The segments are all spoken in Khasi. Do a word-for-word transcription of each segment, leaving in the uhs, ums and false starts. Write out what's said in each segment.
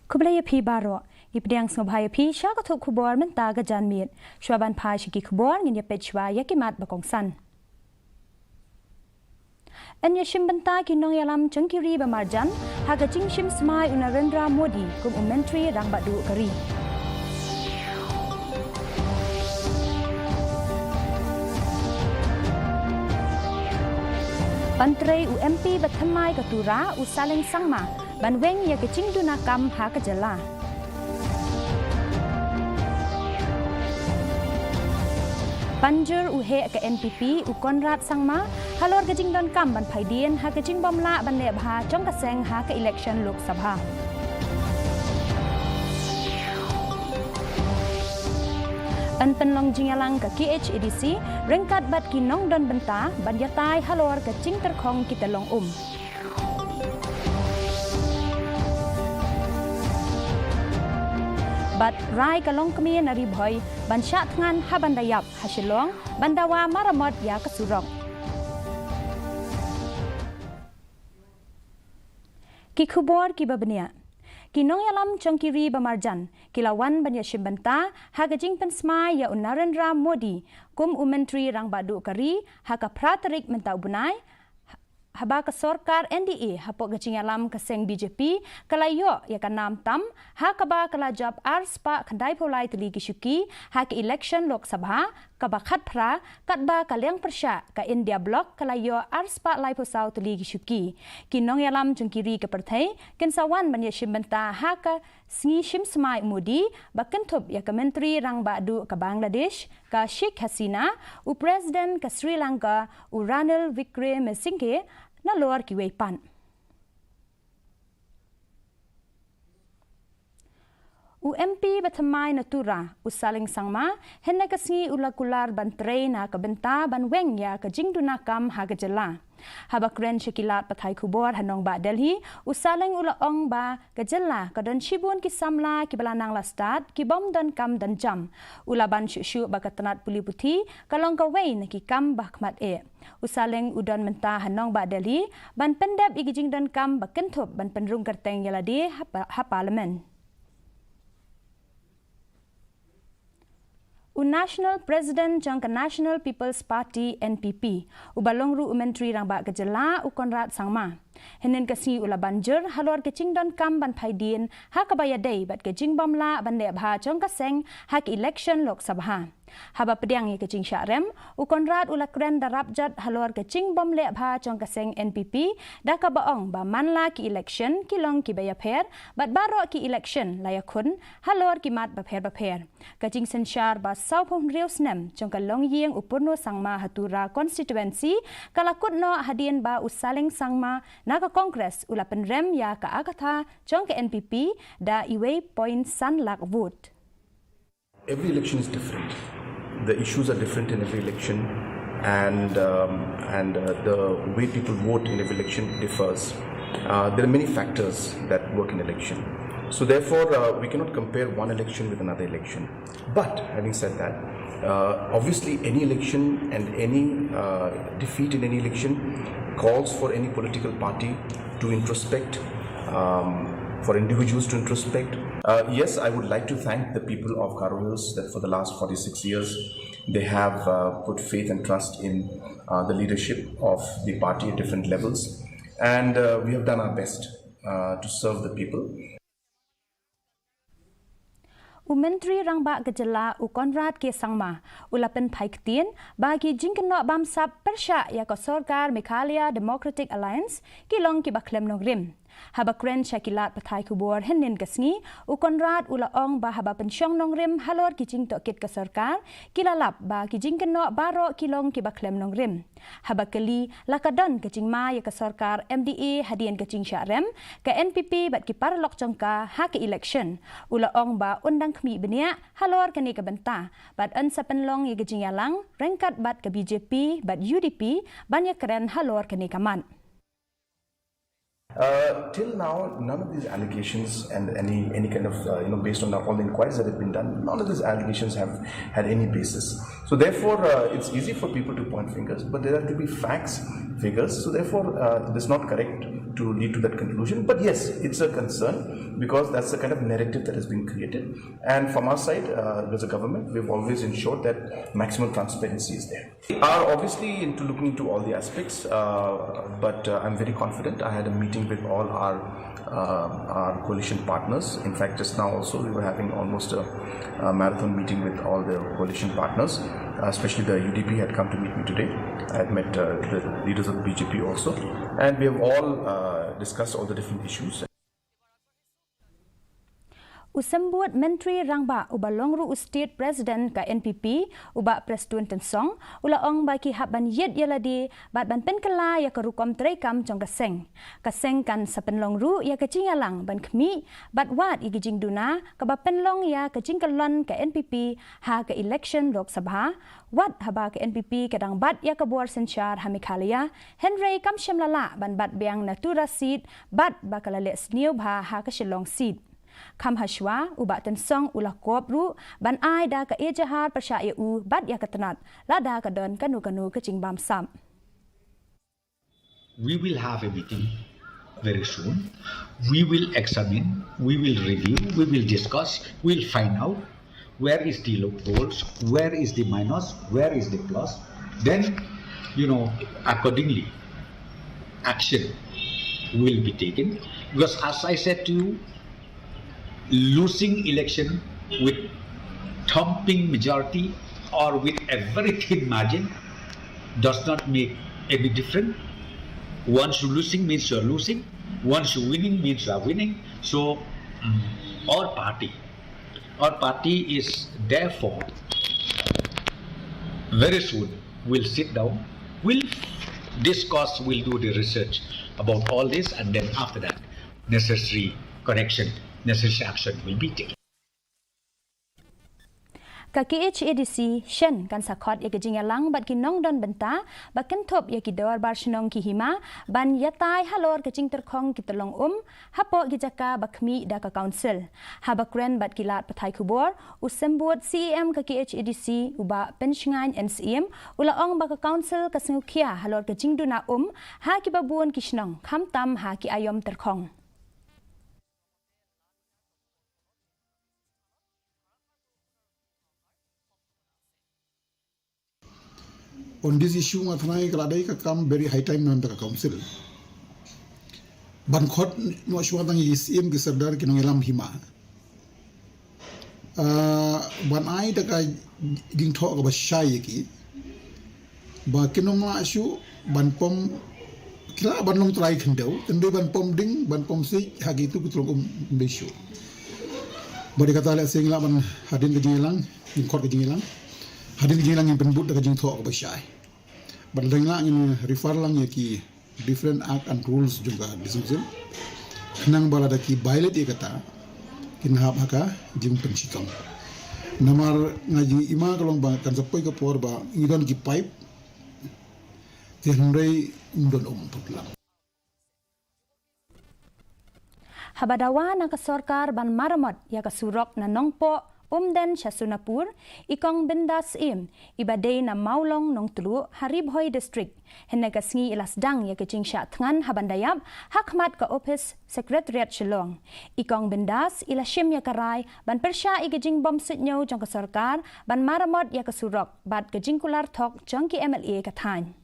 Khublei ïa phi baroh. Ngi pdiang sngewbha ïa phi sha ka thup khubor mynta ka janmiet. Shuwa ban phai sha ki khubor, ngin ïa peit shuwa ïa ki mat ba kongsan. Yn ïashim bynta ki nongïalam jong ki ri ba marjan ha ka jingshim smai u Narendra Modi kum u Myntri Rangbah Duh ka ri. Ban trei u M P ba thymmai ka Tura, u Saleng Sangma, ban weng ïa ka jingduna kam ha ka jylla. Ban jur u heh ka N P P, u Conrad Sangma, halor ka jingdonkam ban phaidien ha ka jingbymlah ban leh bha jong ka seng ha ka election Lok Sabha. Yn pynlong jingïalang ka K H A D C ryngkat bad ki nongdon bynta ban ïatai halor ka jingtyrkhong ki tyllong um. Bad rai ka longkmie na Ri Bhoi ban shah thngan ha ban da ïap ha Shillong ban dawa maramot ïa ka surok. Ki khubor kiba bniah. Ki nongïalam jong ki ri ba marjan ki la wan ban ïashim bynta ha ka jingpynsmai ïa u Narendra Modi kum u Myntri Rangbah Duh ka ri ha ka phra tarik mynta u bnai, haba ka sorkar N D A hapoh ka jingïalam ka seng B J P ka la ïoh ïa ka nam tam ha kaba ka la jop ar spah khyndai phew lai tylli ki shuki ha ka election Lok Sabha kaba khatphra, katba ka liang pyrshah ka India Bloc ka la ïoh ar spah lai phew saw tylli ki shuki. Ki nongïalam jong ki ri ka pyrthei kin sa wan ban ïashim bynta ha ka sngi shim smai u Modi ba kynthup ïa ka Myntri Rangbah Duh ka Bangladesh, ka Sheikh Hasina, u President ka Sri Lanka, u Ranil Wickremesinghe, nalor kiwei pat. U M P ba thymmai na Tura, u Saleng Sangma, hynne ka sngi u la kular ban trei na ka bynta ban weng ïa ka jingduna kam ha ka jylla. Haba kren sha ki lad pathai khubor ha nongbah Delhi, u Saleng u la ong ba ka jylla ka don shibun ki samla kiba la nang la stad, ki bym don kam don jam. U la ban shuh shuh ba ka tnat pule puthi ka long kawei na ki kam ba khmat eh. U Saleng u don mynta ha nongbah Delhi ban pyndep ïa ki jingdonkam ba kynthup ban pynrung kyrteng ïa lade ha pa-, ha Parliament. U National President jong ka National People's Party, N P P, uba long ruh u Myntri Rangbah ka jylla, u Conrad Sangma, hynnin ka sngi u la ban jur halor ka jingdonkam ban phaidien ha kaba ïadei bad ka jingbymlah ban leh bha jong ka seng ha ka election Lok Sabha. Haba pdiang ïa ka jingshah rem, u Conrad u la kren da rap jot halor ka jingbym leh bha jong ka seng N P P, da kaba ong ba man la ki election ki long kiba ïapher, bad baroh ki election la ïakhun halor ki mat bapher bapher. Ka jingsynshar ba saw phew hynriew snem jong ka longïing u Purno Sangma ha Tura constituency ka la kut noh hadien ba u Saleng Sangma na ka Congress u la pynrem ïa ka Agatha jong ka N P P da iwei point san lak vote. Every election is different. The issues are different in every election, and um, and uh, the way people vote in every election differs. Uh, there are many factors that work in election. So therefore, uh, we cannot compare one election with another election. But having said that, uh, obviously any election and any uh, defeat in any election calls for any political party to introspect, um, for individuals to introspect. Uh, yes, I would like to thank the people of Garo Hills that for the last forty-six years they have uh, put faith and trust in uh, the leadership of the party at different levels. And uh, we have done our best uh, to serve the people. U Myntri Rangbah ka jylla u Conrad K Sangma u la pynphai ktien ba ki jingkynnoh bamsap pyrshah ïa ka sorkar Meghalaya Democratic Alliance ki long kiba khlem nongrim. Haba kren sha ki lad pathai khubor hynnin ka sngi, u Conrad u la ong ba haba pynshong nongrim halor ki jingtohkit ka sorkar, ki la lap ba ki jingkynnoh baroh ki long kiba khlem nongrim. Haba kylli la ka don ka jingma ïa ka sorkar M D A hadien ka jingshah rem ka N P P bad ki paralok jong ka ha ka election, u la ong ba un dang khmih bniah halor kane ka bynta bad yn sa pynlong ïa ka jingïalang ryngkat bad ka B J P bad U D P ban ïakren halor kane ka mat. Uh, till now, none of these allegations and any any kind of uh, you know, based on all the inquiries that have been done, none of these allegations have had any basis. So therefore, uh, it's easy for people to point fingers, but there have to be facts, figures. So therefore, uh, it is not correct to lead to that conclusion. But yes, it's a concern because that's the kind of narrative that has been created. And from our side, uh, as a government, we've always ensured that maximum transparency is there. We are obviously into looking into all the aspects, uh, but uh, I'm very confident. I had a meeting with all our uh, our coalition partners. In fact, just now also we were having almost a, a marathon meeting with all the coalition partners. Uh, especially the U D P had come to meet me today. I had met uh, the leaders of the B J P also, and we have all uh, discussed all the different issues. U Symbud Myntri Rangbah uba long ruh u State President ka N P P, u Bah Prestone Tynsong, u la ong ba ki hap ban ïit ïa lade bad ban pynkylla ïa ka rukom treikam jong ka seng. Ka seng kan sa pynlong ruh ïa ka jingïalang ban khmih bad wad ïa ka jingduna kaba pynlong ïa ka jingkyllon ka N P P ha ka election Lok Sabha, wat haba ka N P P ka dang bat ïa ka bor synshar ha Meghalaya, hynrei kam shym la lah ban bat biang na Tura seat bad ba ka la leh sniew bha ha ka Shillong seat. Kham hashwa, u Bah Tynsong u la kup ruh ban ai da ka ejahar pyrshah ïa u bad ïa ka tnat, lada ka don kano kano ka jingbamsap. We will have a meeting very soon. We will examine, we will review, we will discuss, we'll find out where is the loopholes, where is the minus, where is the plus. Then, you know, accordingly, action will be taken. Because as I said to you, losing election with thumping majority or with a very thin margin does not make any difference. Once you're losing means you're losing. Once you're winning means you are winning. So um, our party, our party is therefore very soon we'll sit down, we'll discuss, we'll do the research about all this, and then after that, necessary correction, necessary action will be taken. Ka KHADC shen kan sa khot ïa ka jingïalang bad ki nongdon bynta ba kynthup ïa ki dorbar shnong ki hima ban ïatai halor ka jingtyrkhong ki tyllong um hapoh ki jaka ba khmih da ka council. Haba kren bad ki lad pathai khubor, u symbud CEM ka KHADC u Bah Penshngaiñ N Syiem u la ong ba ka council ka sngewkhia halor ka jingduna um ha kiba bun ki shnong khamtam ha ki aïom tyrkhong. On this issue nga thnai ka la dei ka kam very high time na ka bynta ka council ban khot noh shuwa tang ïa ki syiem ki sordar ki nongïalam hima ban ai da ka jingthoh kaba shai ïa ki ba kin ym lah shuh ban pom, ki lah ban long trai khyndew, hynrei ban pom ding ban pom siej ha kitu ki tyllong um ym dei shuh. Bad ïa kata lehse ngi lah ban hadien ka jingïalang, ngin khot ka jingïalang, hadien ka jingïalang ngin pynbud da ka jingthoh kaba shai. Bad lada ngi lah ngin refer lang ïa ki different act and rules jong ka District Council khnang ba lada ki violate ïa kata kin hap ha ka jingpynshitom. Namar nga jingima ka long ba kan sa poi ka por ba ngi don ki pipe te hynrei ym don um putlang. Haba dawa na ka sorkar ban maramot ïa ka surok na Nongpoh Umden sha Sonapur, i Kong Bindas Syiem, iba dei na Mawlong Nongtluh ha Ri Bhoi District, hynne ka sngi i la sdang ïa ka jingshah thngan ha ban da ïap ha khmat ka ophis Secretariat Shillong. I Kong Bindas i la shim ïa ka rai ban pyrshah ïa ka jingbym suidñiew jong ka sorkar ban maramot ïa ka surok bad ka jingkular thok jong ki MLA ka thaiñ.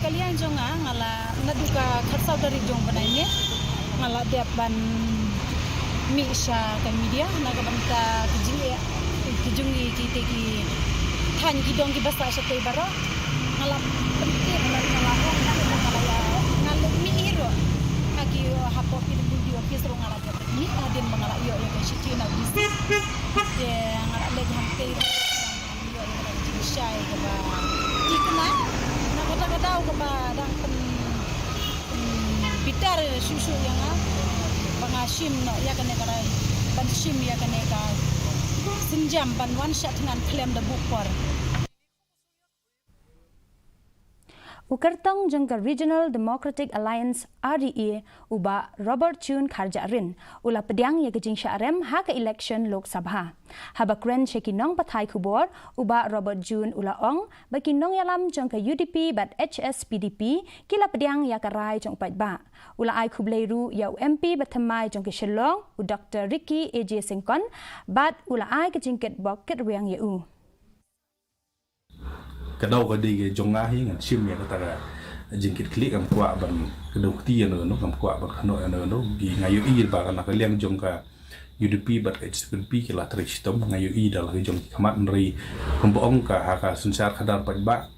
Ka liang jong nga, nga la naduh ka khatsaw tarik jong bnai May nga la dep ban mih sha ka media na ka bynta ka jingeh ka jong ngi ki te ki thaiñ ki dong ki basa shatei baroh. Nga la pyntip bad nga la ong nga la ïa nga la mih hi ruh ha ki hapoh PWD office ruh nga la dep mih hadien ba nga la ïoh ïa ka shithi na u DC. Te nga la leit hangtei ruh. Ïoh ïa kata ka jingshai kaba thikna na kata ka daw kaba dang pyn bitar shuh shuh ïa nga ba nga shim noh ïa kane ka rai ban shim ïa kane ka sienjam ban wan shah thngan khlem da buh por. U kyrtong jong ka Regional Democratic Alliance, R D A, u Bah Robert June Kharjahrin, u la pdiang ïa ka jingshah rem ha ka election Lok Sabha. Haba kren sha ki nongpathai khubor, u Bah Robert June u la ong ba ki nongïalam jong ka U D P bad H S P D P ki la pdiang ïa ka rai jong u paidbah. U la ai khublei ruh ïa u M P bathymmai jong ka Shillong, u Doktor Ricky A J Syngkon, bad u la ai ka jingkitbok kitrwiang ïa u. Ka daw ka dei ka jong nga hi, ngan shim ïa kata ka jingkitkhlieh. Ngam kwah ban kdew kti ïa no no, ngam kwah ban khnoh ïa no no. Ki, nga ïohi ba ka na ka liang jong ka U D P bad ka H S P D P ki la trei shitom. Nga ïohi da la ka jong ki khmat, hynrei kumba ong ka, ha ka synshar khadar paidbah,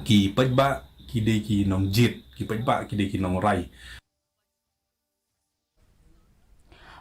ki paidbah ki dei ki nongjied, ki paidbah ki dei ki nongrai.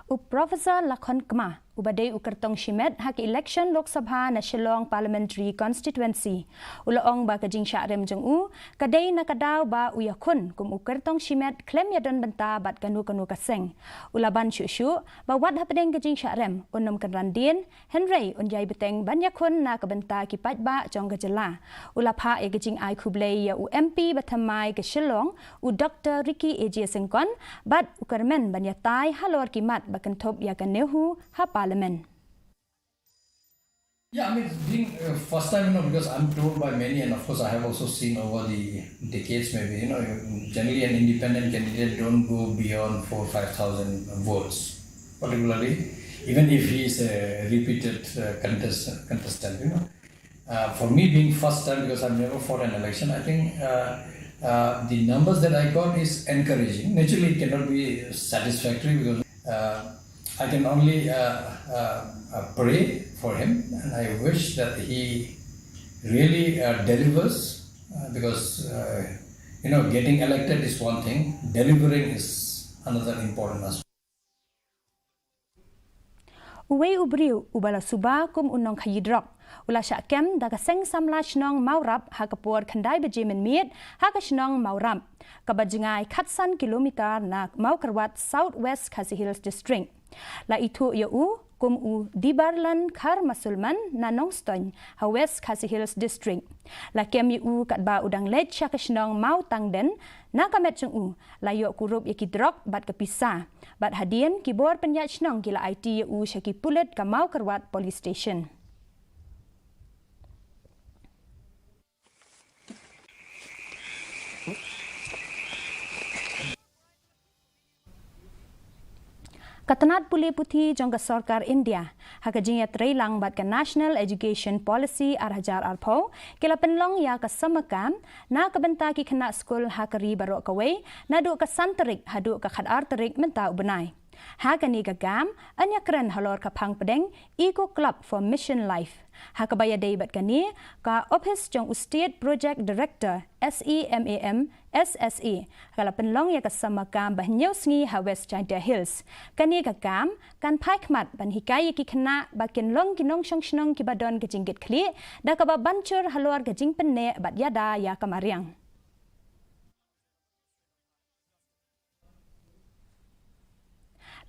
U Professor Lakhon Kma, uba dei u kyrtong shimet ha ka election Lok Sabha na Shillong Parliamentary Constituency, u la ong ba ka jingshah rem jong u ka dei na ka daw ba u ïakhun kum u kyrtong shimet khlem ïadon bynta bad kano kano ka seng. U la ban shuh shuh ba wat hapdeng ka jingshah rem un ym kynran dien, hynrei un ïai bteng ban ïakhun na ka bynta ki paidbah jong ka jylla. U la phah ïa ka jingai khublei ïa u M P bathymmai ka Shillong, u Doktor Ricky A J Syngkon, bad u kyrmen ban ïatai halor ki mat ba kynthup ïa ka NEHU ha Parliament. Yeah, I mean, it's being uh, first time, you know, because I'm told by many, and of course, I have also seen over the decades, maybe, you know, generally an independent candidate don't go beyond four, five thousand votes, particularly even if he is a repeated uh, contest, contestant, you know. Uh, for me, being first time, because I've never fought an election, I think uh, uh, the numbers that I got is encouraging. Naturally, it cannot be satisfactory because uh, I can only uh, uh, uh, pray for him, and I wish that he really uh, delivers uh, because uh, you know, getting elected is one thing, delivering is another important aspect. Uwei u briew uba la suba kum u nongkhaïi drok u la shah kem da ka seng samla shnong Mawrap ha ka por khyndai baje mynmiet ha ka shnong Mawrap, kaba jngai khatsan kilometer na Mawkyrwat, South West Khasi Hills District. La ithuh ïa u kum u Dibarlan Khar Masulman na Nongstoiñ ha West Khasi Hills District. La kem ïa u katba u dang leit sha ka shnong Mawtangden. Na ka met jong u la ïoh kurup ïa ki drok bad ka pisa, bad hadien ki bor pynïaid shnong ki la aiti ïa u sha ki pulit ka Mawkyrwat Police Station. Ka tnat pule puthi jong ka sorkar India ha ka jingïatreilang bad ka National Education Policy ar hajar arphew ki la pynlong ïa ka summer camp na ka bynta ki khynnah skul ha ka ri baroh kawei, naduh ka san tarik haduh ka khatar tarik mynta u bnai. Ha kane ka camp yn ïakren halor ka phang pdeng Eco Club for Mission Life. Ha kaba ïadei bad kane, ka ophis jong u State Project Director, S E M A M, S S A, ka la pynlong ïa ka summer camp ba hynñiew sngi ha West Jaintia Hills. Kane ka camp kan phai khmat ban hikai ïa ki khynnah ba kin long ki nongshong shnong kiba don ka jingkitkhlieh, da kaba ban jur halor ka jingpynneh bad ïada ïa ka mariang.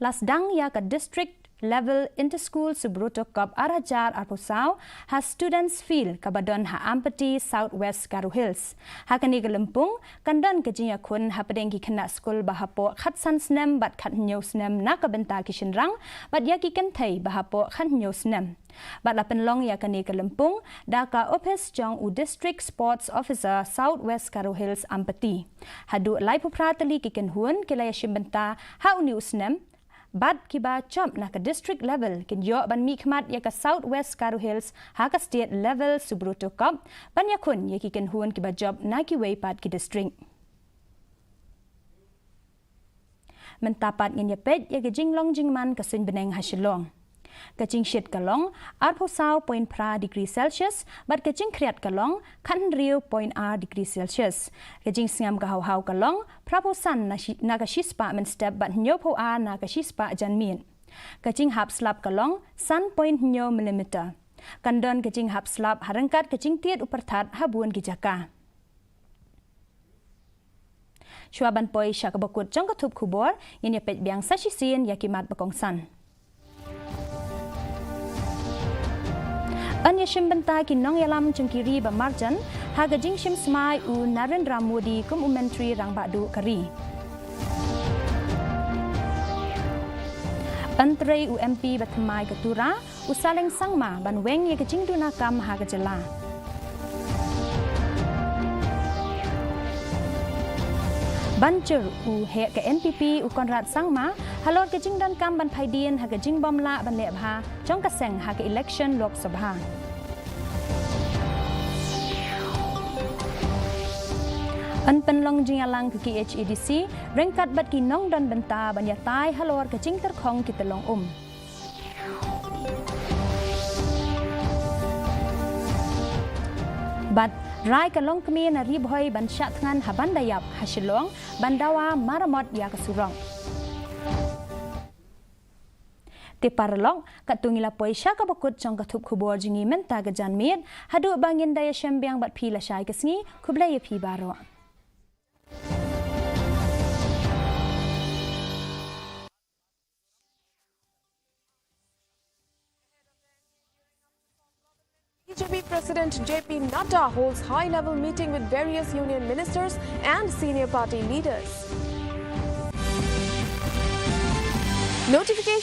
La sdang ïa ka District Level Inter-School Subroto Cup ar hajar arphew saw ha Students Field kaba don ha Ampati, South West Garo Hills. Ha kane ka lympung kan don ka jingïakhun hapdeng ki khynnah skul ba hapoh khatsan snem bad khathynñiew snem na ka bynta ki shynrang, bad ïa ki kynthei ba hapoh khathynñiew snem. Bad la pynlong ïa kane ka lympung da ka ophis jong u District Sports Officer, South West Garo Hills, Ampati. Haduh laiphew phra tylli ki kynhun ki la ïashim bynta ha une u snem, bad kiba jop na ka district level kin ïoh ban mihkhmat ïa ka South West Garo Hills ha ka state level Subroto Cup, ban ïakhun ïa ki kynhun kiba jop na kiwei pat ki district. Mynta pat ngin ïa peit ïa ka jinglong jingman ka suiñ bneng ha Shillong. Ka jingshit ka long arphew saw point phra degree Celsius, bad ka jingkhriat ka long khathynriew point ar degree Celsius. Ka jingsngem ka haw haw ka long phraphew san na shi-, na ka shispah mynstep bad hynñiewphew ar na ka shispah janmiet. Ka jinghap slap ka long san point hynñiew millimeter. Kan don ka jinghap slap ha ryngkat ka jingtied u pyrthat ha bun ki jaka. Shuwa ban poi sha kaba kut jong ka thup khubor, ngin ïa peit biang sa shisien ïa ki mat ba kongsan. Yn ïashim bynta ki nongïalam jong ki ri ba marjan Ha ka jingshim smai u Narendra Modi kum u Myntri Rangbah Duh ka ri. Yn trei u M P ba thymmai ka Tura, u Saleng Sangma ban weng ïa ka jingduna kam ha ka jylla. Ban jur u heh ka N P P u Conrad Sangma halor ka jingdonkam ban phaidien ha ka jingbym lah ban leh bha jong ka seng ha ka election Lok Sabha. Yn pynlong jingïalang ka K H A D C ryngkat bad ki nongdon bynta ban ïatai halor ka jingtyrkhong ki tyllong um. Bad rai ka longkmie na Ri Bhoi ban shah thngan ha Ban da Yap ha Shillong ban dawa maramot ïa ka surok. Te paralok, katto ngi la poi sha kaba kut jong ka thup khubor jong ngi mynta ka janmiet, haduh ba ngin da ïashem biang bad phi lashai ka sngi, khublei ïa phi baroh. B J P President J P Nadda holds high-level meeting with various union ministers and senior party leaders. Notification